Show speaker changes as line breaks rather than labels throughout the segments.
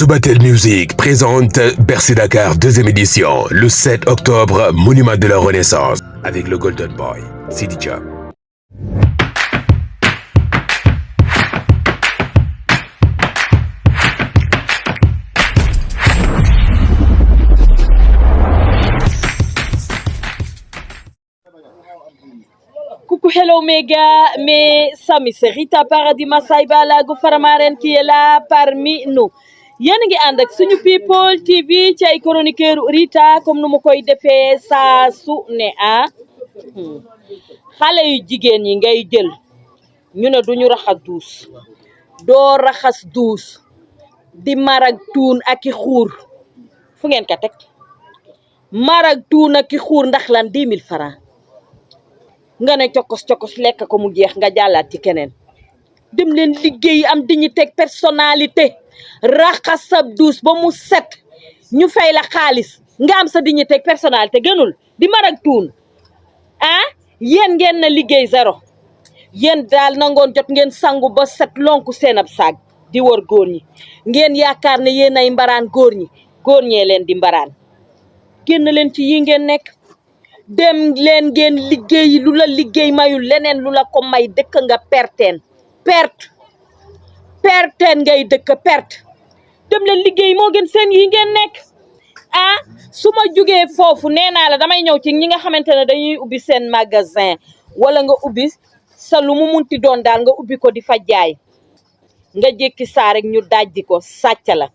Subatel Music présente Bercy Dakar 2e édition, le 7 octobre, monument de la Renaissance, avec le Golden Boy, Sidi Diop.
Coucou, hello mes gars, mes amis, c'est Rita paradis Massaïba Lago Faramaren qui est là parmi nous. Yéen a ngi ànd ak suñu people TV ci ay chroniqueur Rita comme nu ma koy defee saa su ne xale yu jigéen yi ngay jël ñu ne duñu raxas duus doo raxas duus di marag tuun ak i xuur fu ngeen ka teg marag tuun ak i xuur ndax lan 10 000 francs nga ne cokos lekk ko mu jeex nga jàllaat ci keneen dem leen liggéey am dignité ak personnalité raxas sa duus ba mu set ñu fay la xaalis nga am sa dignité ak personnalité gënul di marag tuun yéen ngeen na liggéey zéro yéen daal nangoon jot ngeen sangu ba set lonku seen ab saag di wër góor ñi ngeen yaakaar ne yéen ay mbaraan góor ñee leen di mbaraan génn leen ci yi ngeen nekk dem leen ngeen liggéey lu la liggéey mayul leneen lu la ko may dëkk nga perteen ngay dëkk perte dem leen liggéey moo gën seen yi ngeen nekk su ma jugee foofu nee naa la damay ñëw ci ñi nga xamante ne dañuy ubbi seen magasin wala nga ubbi sa lu mu munti doon daal nga ubbi ko di fa jaay nga jékki saa rek ñu dajji ko sàcc la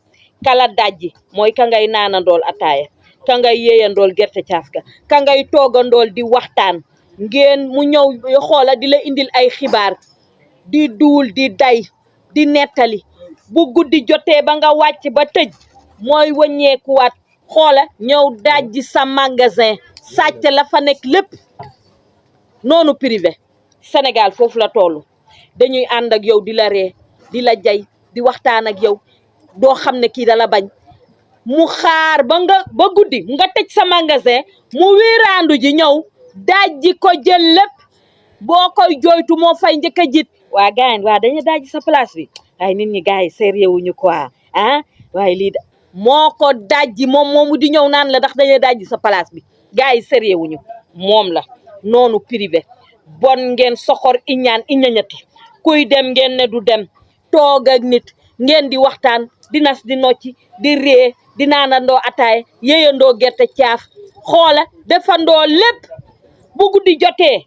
kala dajji mooy ka ngay naanandool ataaya ka ngay yéeyandool gerte caaf ka ngay toogandool di waxtaan ngeen mu ñëw xoola di la indil ay xibaar di duul di day di nettali bu guddi jotee ba nga wàcc ba tëj mooy wàññeekuwaat xoola ñëw dajji sa magasin sàcc la fa nekk lépp noonu privé Sénégal foofu la tollu dañuy ànd ak yow di la ree di la jay di waxtaan ak yow doo xam ne kii dala bañ mu xaar ba guddi nga tëj sa magasin mu wiiraandu ji ñëw dajji ko jël lépp boo koy jooytu moo fay njëkk a jit waa gaañ waa dañuy dajji sa place bi waaye nit ñi gars yi sérieux wuñu quoi waaye lii moo ko dajji moomu di ñëw naan la ndax dañuy dajji sa place bi gars yi sérieux wuñu moom la noonu privé bon ngeen soxor iñañati kuy dem ngeen ne du dem toog ak nit ngeen di waxtaan di nas di nocci di ree di naanandoo ataay yéyandoo gerte caaf xoola defandoo lépp bu guddi jotee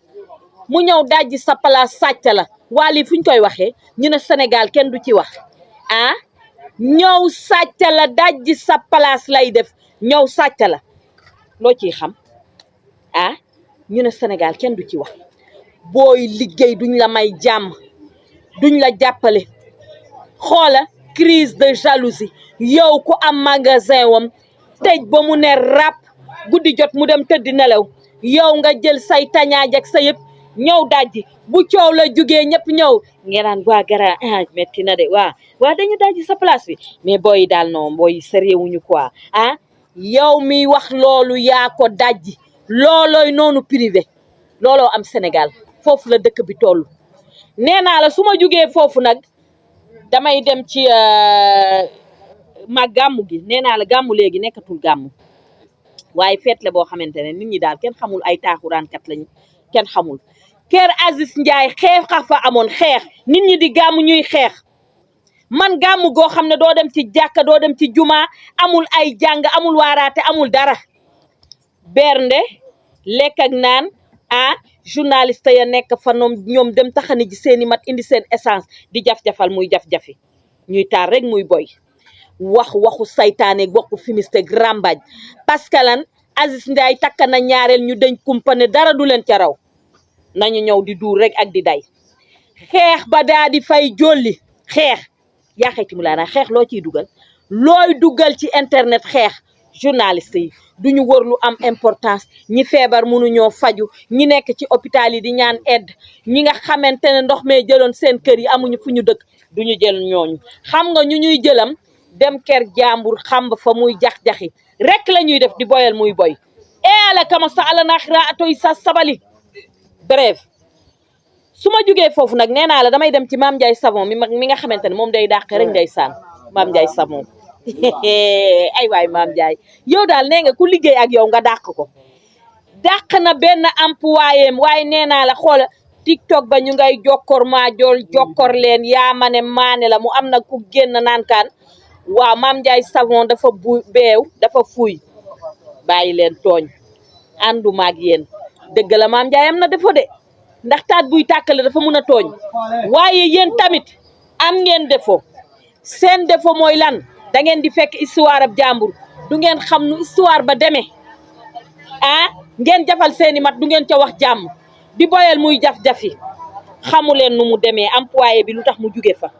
mu ñëw dajji sa place sàcc la waa lii fu ñu koy waxee ñu ne Sénégal kenn du ci wax ñëw sàcc la dajji sa place lay def ñëw sàcc la loo ciy xam ñu ne Sénégal kenn du ci wax booy liggéey duñ la may jàmm duñ la jàppale xoola crise de jalousie yow ku am magasin wam tëj ba mu ne rap guddi jot mu dem tëddi nelaw yow nga jël say tañaaj ak sa yëpp ñëw dajji bu coow la jugee ñëpp ñëw ngeen naan waa gara metti na de waa dañu dajji sa place bi mais booy daal non booy sérieux wuñu quoi yow mi wax loolu yaa ko dajji loolooy noonu privé looloo am Sénégal foofu la dëkk bi toll nee naa la su ma jugee foofu nag damay dem ci gàmmu gi nee naa la gàmmu léegi nekkatul gàmmu waaye feet la boo xamante ne nit ñi daal kenn xamul ay taaxuraankat lañu kenn xamul kër Aziz Ndiaye xeex fa amoon xeex nit ñi di gàmmu ñuy xeex man gàmmu goo xam ne doo dem ci jàkka doo dem ci juma amul ay jàng amul waaraate amul dara bernde lekk ak naan journaliste ya nekk fa ñoom dem taxani ji seeni mat indi seen essence di jaf-jafal muy jaf-jafi ñuy taal rek muy boy waxu saytaane waxu fimiste rambaj parce que lan Aziz Ndiaye takk na ñaareel ñu dañ kumpa ne dara du leen ca raw nañu ñëw di duur rek ak di day xeex ba daa di fay jolli xeex yaa xeeti mu laa xeex loo ciy dugal looy dugal ci internet xeex journaliste yi duñu wër lu am importance ñi feebar mënuñoo faju ñi nekk ci hôpital yi di ñaan aide ñi nga xamante ne ndox mee jëloon seen kër yi amuñu fu ñu dëkk duñu jël ñooñu xam nga ñu ñuy jëlam dem kër jàmbur xam fa muy jax-jaxi rek la ñuy def di boyal muy boy ala kama sa ala naxira atoy sa sabali bref su ma jugee foofu nag nee naa la damay dem ci Mame Ndiaye Savon mi nga xamante ne moom day dàq rek ndeysaan Mame Ndiaye Savon ay waay Mame Ndiaye yow daal nee nga ku liggéey ak yow nga dàq ko dàq na benn employé waaye nee naa la xoola TikTok ba ñu ngay jokkor maa jool jokkor leen yaa ma ne maane la mu am na ku génn naan kaan waaw Mame Ndiaye savon dafa beew dafa fuuy bàyyi leen tooñ ànduma ak yéen dëgg la Mame Ndiaye am na defo de ndax taat buy tàkkale dafa mun a tooñ waaye yéen tamit am ngeen defo seen defo mooy lan da ngeen di fekk histoire ab jàmbur du ngeen xam nu histoire ba demee ngeen jafal seeni mat du ngeen ca wax jàmm di boyal muy jaf-jafi xamu leen nu mu demee employé bi lu tax mu jóge fa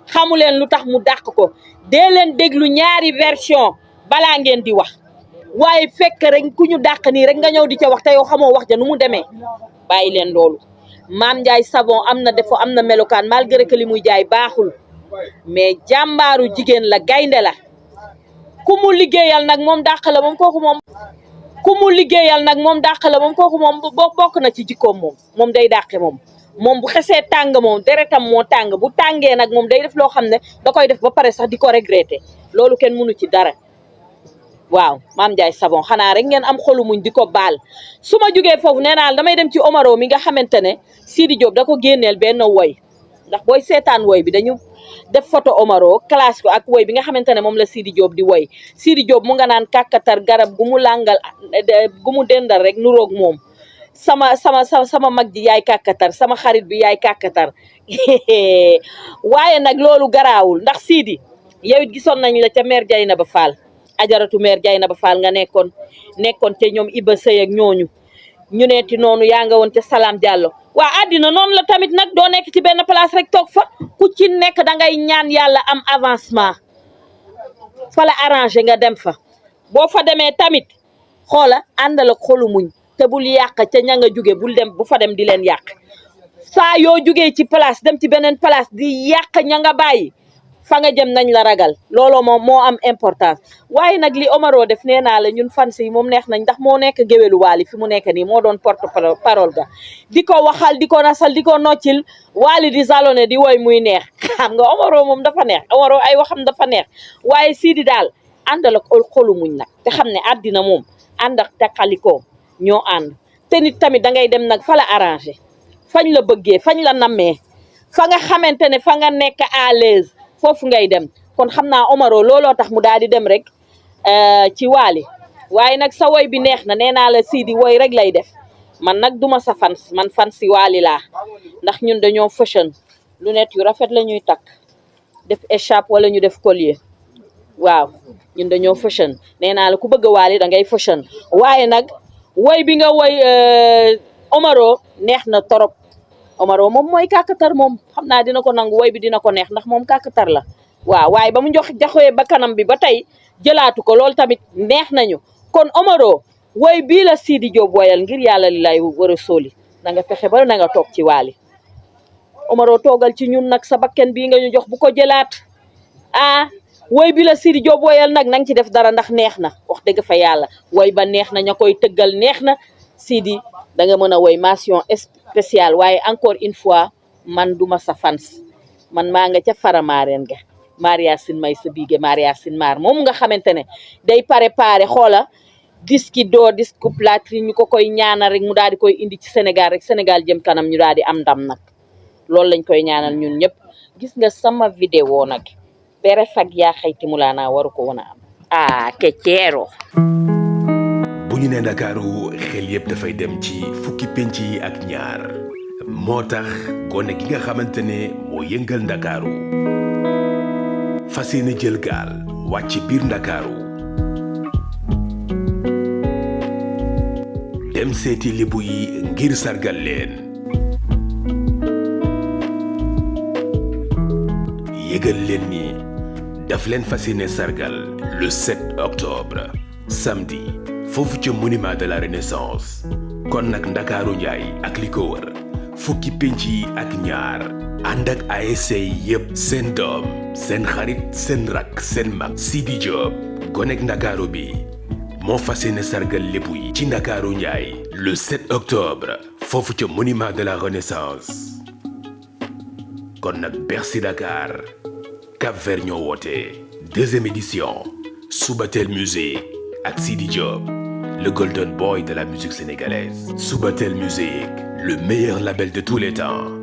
xamu leen lu tax mu dàq ko dee leen déglu ñaari version balaa ngeen di wax waaye fekk rek ku ñu dàq nii rek nga ñëw di ca wax te yow xamoo wax ja nu mu demee bàyyi leen loolu Mame Ndiaye savon am na defo am na melokaan malgré que li muy jaay baaxul mais jàmbaaru jigéen la gaynde la ku mu liggéeyal nag moom dàq la moom kooku moom ku mu liggéeyal nag moom dàq la moom kooku moom bokk na ci jikkoom moom day dàqe moom bu xesee tàng moom deretam moo tàng bu tàngee nag moom day def loo xam ne da koy def ba pare sax di ko regretter loolu kenn mënu ci dara waaw Mame Ndiaye savon xanaa rek ngeen am xolu muñ di ko baal su ma jugee foofu nee naa damay dem ci Omaro mi nga xamante ne Sidi Diop da ko génneel benn woy ndax booy seetaan woy bi dañu def photo Omaro classe ko ak woy bi nga xamante ne moom la Sidi Diop di woy Sidi Diop mu nga naan kàkkatar garab gu mu làngal gu mu dendal rek nu roog moom sama mag ji yaay kàkkatar sama xarit bi yaay kàkkatar waaye nag loolu garaawul ndax Sidi yow it gisoon nañ la ca mère Dieynaba Fall ajaratu mère Dieynaba Fall nga nekkoon ca ñoom Iba Sëy ak ñooñu ñu neeti noonu yaa nga woon ca Salam Diallo waa àddina noonu la tamit nag doo nekk ci benn place rek toog fa ku ci nekk da ngay ñaan yàlla am avancement fa la arrangé nga dem fa boo fa demee tamit xoola àndal ak xolu muñ te bul yàq ca ña nga jóge bu fa dem di leen yàq saa yoo jógee ci place dem ci beneen place di yàq ña nga bàyyi fa nga jëm nañ la ragal looloo moom moo am importance waaye nag li Omaro def nee naa la ñun fans yi moom neex nañ ndax moo nekk géwélu Waly fi mu nekk nii moo doon porte parole ga di ko waxal di ko nasal di ko noccil Waly di salone di woy muy neex xam nga Omaro moom dafa neex Omaro ay waxam dafa neex waaye Sidi daal àndal ak xolu muñ nag te xam ne àddina moom ànd ak taqalikoo ñoo ànd te nit tamit da ngay dem nag fa la arrangé fañ la bëggee fañ la nammee fa nga xamante ne fa nga nekk à l'aise foofu ngay dem kon xam naa Omaro looloo tax mu daal di dem rek ci Waly waaye nag sa woy bi neex na nee naa la Sidi woy rek lay def man nag duma sa fans man fans si Waly laa ndax ñun dañoo fashion lunette yu rafet la ñuy takk def écharpe wala ñu def collier waaw ñun dañoo fashion nee naa la ku bëgg Waly da ngay fashion waaye nag woy bi nga woy Omaro neex na torop Omaro moom mooy kàkkatar moom xam naa dina ko nangu woy bi dina ko neex ndax moom kàkkatar la waaw waaye ba mu jaxoyee ba kanam bi ba tey jëlaatu ko loolu tamit neex nañu kon Omaro woy bii la Sidi Diop woyal ngir yàlla li lay war a sóoli da nga fexe ba na nga toog ci Waly Omaro toogal ci ñun nag sa bakken bii nga ñu jox bu ko jëlaat woy bi la Sidi Diop woyal nag nanga ci def dara ndax neex na wax dëgg fa yàlla woy ba neex na ña koy tëggal neex na Sidi da nga mën a woy mention spéciale waaye encore une fois man duma sa fans man maa nga ca faramaareen ga Maria Sin may sa biige Maria Sin maar moom nga xamante ne day préparé xoola disque d'or disque platine ñu ko koy ñaanal rek mu daal di koy indi ci Sénégal rek Sénégal jëm kanam ñu daal di am ndam nag loolu lañ koy ñaanal ñun ñëpp gis nga sama vidéo nag bere fag yaa xayti mu laa naa waru ko woon a am kecceero
bu ñu nee Ndakaaru xel yëpp dafay dem ci fukki penc yi ak ñaar moo tax gone gi nga xamante ne moo yëngal Ndakaaru fas yéene jël gaal wàcc biir Ndakaaru dem seeti Lebu yi ngir sargal leen yëgal leen ni daf leen fas yéene sargal le 7 octobre samedi foofu ca monument de la Renaissance kon nag Ndakaaru Njaay ak li ko wër fukki penc yi ak ñaar ànd ak ASC yëpp seen doom seen xarit seen rak seen mag Sidi Diop gonek Ndakaaru bi moo fas yéene sargal Lebu yi ci Ndakaaru Njaay le 7 octobre foofu ca monument de la Renaissance kon nag Bercy Dakar Cap Vert ñoo woote Deuxième édition, Subatel Music ak Sidi Diop, le golden boy de la musique sénégalaise. Subatel Music, le meilleur label de tous les temps.